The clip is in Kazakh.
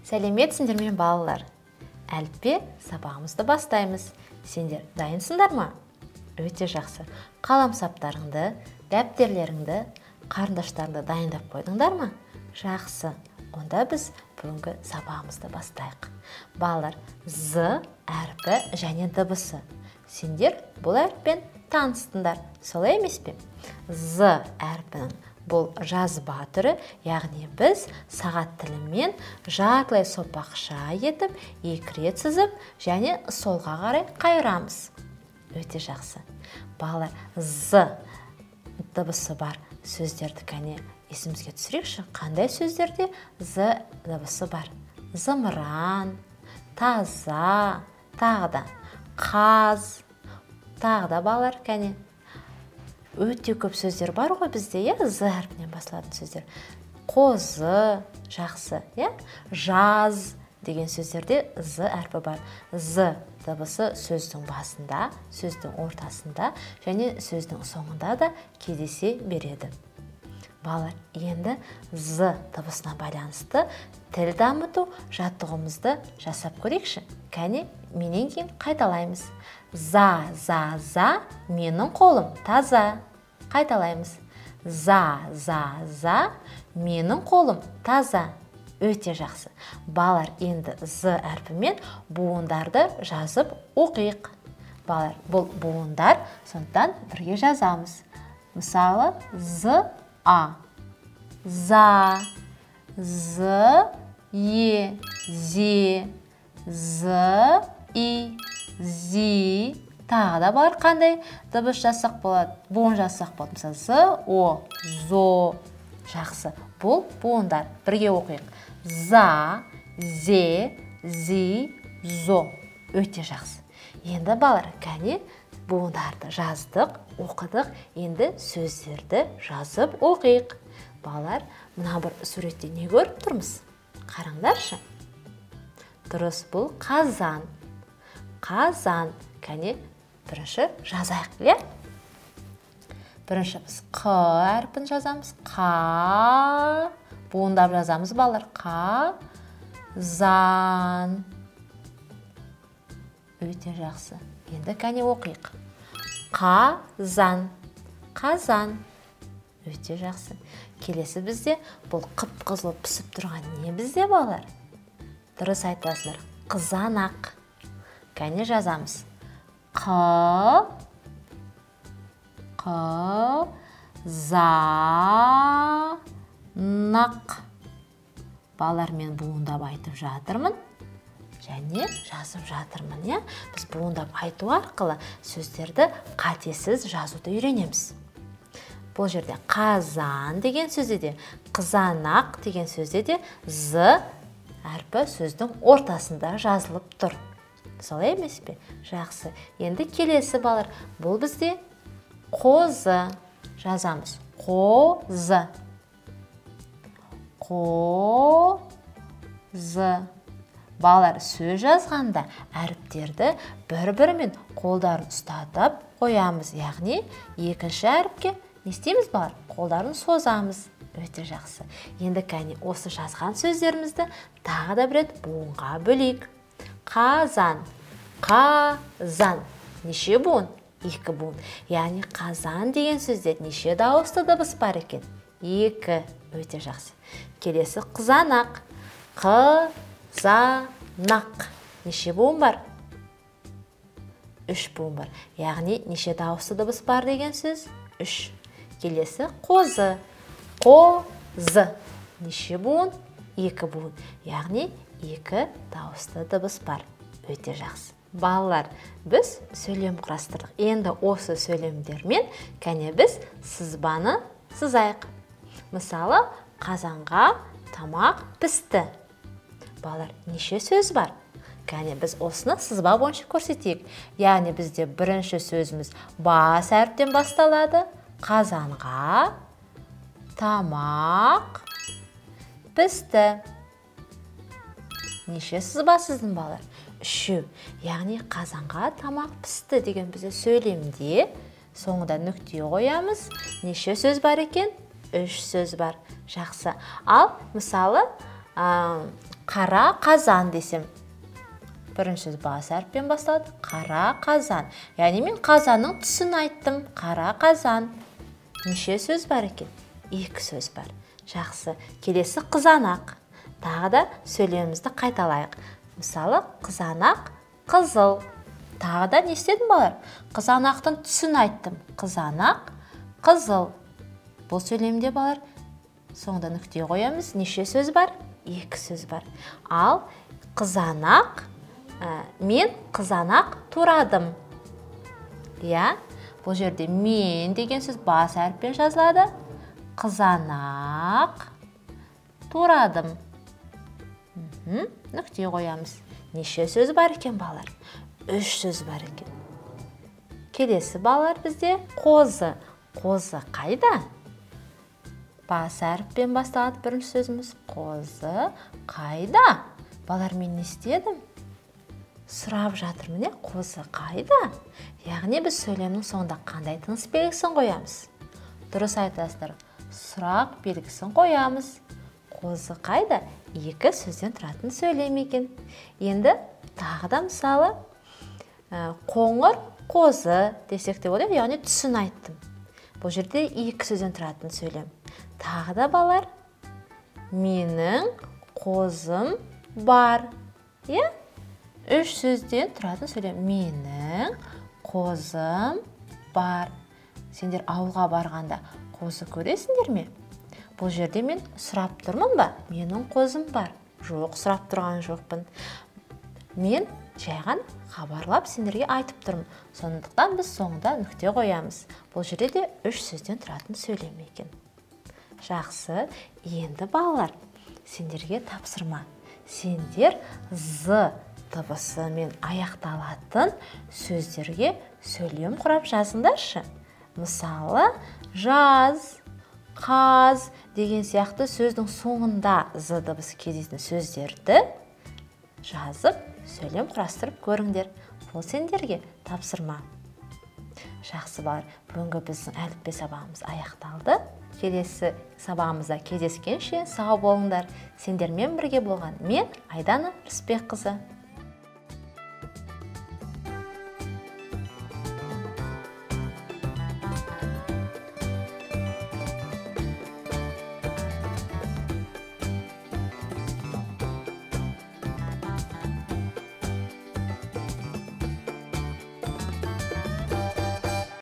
Сәлеметсіңдер ме, балалар? Әліппе сабағымызды бастаймыз. Сендер дайынсыңдар ма? Өте жақсы. Қаламсаптарыңды, дәптерлеріңді, қарындаштарыңды дайындап қойдыңдар ма? Жақсы. Онда біз бүгінгі сабағымызды бастайық. Балалар, з әрпі және дыбысы. Сендер бұл әріппен таныстыңдар, солай емес пе? З әрпінің бұл жазба түрі, яғни біз сағат тілімен жартылай сопақша етіп, екі рет сызып және солға қарай қайырамыз. Өте жақсы. Балалар, з дыбысы бар сөздерді кәне есімізге түсірейікші. Қандай сөздерде з дыбысы бар? Зымыран, таза, тағы да қаз, тағы да балалар кәне. Өте көп сөздер бар ғой бізде, иә, з әрпінен басталатын сөздер. Қозы, жақсы, иә? Жаз деген сөздерде з әрпі бар. З дыбысы сөздің басында, сөздің ортасында және сөздің соңында да кездесе береді. Балалар, енді з дыбысына байланысты тіл дамыту жаттығуымызды жасап көрейікші. Кәне, менен кейін қайталаймыз. За, за, за, менің қолым таза. Қайталаймыз. За, за, за, менің қолым таза. Өте жақсы. Балалар, енді з әрпімен буындарды жазып оқиық. Балалар, бұл буындар, сондықтан бірге жазамыз. Мысалы, з, а, за, з, е, зе, з, и, зи. Тағы да бар қандай дыбыс жазсақ болады, буын жазсақ болады. Мысалы, з, о, зо. Жақсы. Бұл буындар. Бірге оқиық. За, зе, зи, зо. Өте жақсы. Енді балалар, кәне буындарды жаздық, оқыдық. Енді сөздерді жазып оқиық. Балалар, мына бір суретте не көріп тұрмыз? Қараңдаршы. Дұрыс, бұл қазан. Қазан. Кәне, бірінші жазайық, иә? Бірінші біз қ әрпін жазамыз. Қа. Буындап жазамыз, балалар. Қа. Зан. Өте жақсы. Енді кәне оқиық. Қазан. Қазан. Өте жақсы. Келесі бізде бұл қып-қызыл пісіп тұрған не бізде, балалар? Дұрыс айтасыңдар. Қызанақ. Кәне жазамыз. Қ, қ, за, нақ. Балалар, мен буындап айтып жатырмын және жазып жатырмын, иә? Біз буындап айту арқылы сөздерді қатесіз жазуды үйренеміз. Бұл жерде қазан деген сөзде де, қызанақ деген сөзде де з әрпі сөздің ортасында жазылып тұр. Солай емес пе? Жақсы. Енді келесі, балалар, бұл бізде қозы. Жазамыз. Қозы. Қозы. Балалар, сөз жазғанда әріптерді бір-бірімен қолдарын ұстатып қоямыз. Яғни екінші әріпке не істейміз, балалар? Қолдарын созамыз. Өте жақсы. Енді кәне осы жазған сөздерімізді тағы да бір рет буынға бөлейік. Қазан. Қазан. Неше буын? Екі буын. Яғни қазан деген сөзде неше дауысты дыбыс бар екен? Екі. Өте жақсы. Келесі қызанақ. Қызанақ. Неше буын бар? Үш буын бар. Яғни неше дауысты дыбыс бар деген сөз? Үш. Келесі қозы. Қозы. Неше буын? Екі буын. Яғни екі дауысты дыбыс бар. Өте жақсы. Балалар, біз сөйлем құрастырдық. Енді осы сөйлемдермен кәне біз сызбаны сызайық. Мысалы, қазанға тамақ пісті. Балалар, неше сөз бар? Кәне біз осыны сызба бойынша көрсетейік. Яғни бізде бірінші сөзіміз бас әріптен басталады. Қазанға тамақ пісті. Неше сызба сыздың, балалар? Үшеу. Яғни қазанға тамақ пісті деген бізде сөйлемде соңында нүкте қоямыз. Неше сөз бар екен? Үш сөз бар. Жақсы. Ал мысалы, Қара қазан десем, бірінші сөз бас әріппен басталады. Қара қазан. Яғни мен қазанның түсін айттым. Қара қазан. Неше сөз бар екен? 2 сөз бар. Жақсы. Келесі қызанақ. Тағы да сөйлемімізді қайталайық. Мысалы, қызанақ қызыл. Тағы да не істедім, балалар? Қызанақтың түсін айттым. Қызанақ қызыл. Бұл сөйлемде, балалар, соңында нүкте қоямыз. Неше сөз бар? 2 сөз бар. Ал қызанақ, мен қызанақ турадым. Иә, бұл жерде мен деген сөз бас әріппен жазылады. Қызанақ турадым. Нүкте қоямыз. Неше сөз бар екен, балалар? 3 сөз бар екен. Келесі, балалар, бізде қозы. Қозы қайда? Бас әріппен басталады бірінші сөзіміз. Қозы қайда? Балалар, мен не істедім? Сұрап жатырмын, не? Қозы қайда? Яғни біз сөйлемнің соңында қандай тыныс белгісін қоямыз? Дұрыс айтасыздар. Сұрақ белгісін қоямыз. Қозы қайда? 2 сөзден тұратын сөйлем екен. Енді тағы да мысалы, қоңыр қозы десек те болады, яғни түсін айттым. Бұл жерде 2 сөзден тұратын сөйлем. Тағы да, балалар, менің қозым бар. Иә? 3 сөзден тұратын сөйлем. Менің қозым бар. Сендер ауылға барғанда қозы көресіңдер ме? Бұл жерде мен сұрап тұрмын ба? Менің қозым бар. Жоқ, сұрап тұрған жоқпын. Мен жайған хабарлап сендерге айтып тұрмын. Сондықтан біз соңында нүкте қоямыз. Бұл жерде де 3 сөзден тұратын сөйлем екен. Жақсы. Енді, балалар, сендерге тапсырма. Сендер з дыбысымен аяқталатын сөздерге сөйлем құрап жазыңдаршы. Мысалы, жаз, қаз деген сияқты сөздің соңында з дыбысы кездесетін сөздерді жазып, сөйлем құрастырып көріңдер. Бұл сендерге тапсырма. Жақсы, балалар, бүгінгі біздің әліппе сабағымыз аяқталды. Келесі сабағымызда кездескенше сау болыңдар. Сендермен бірге болған мен, Айдана Рысбекқызы.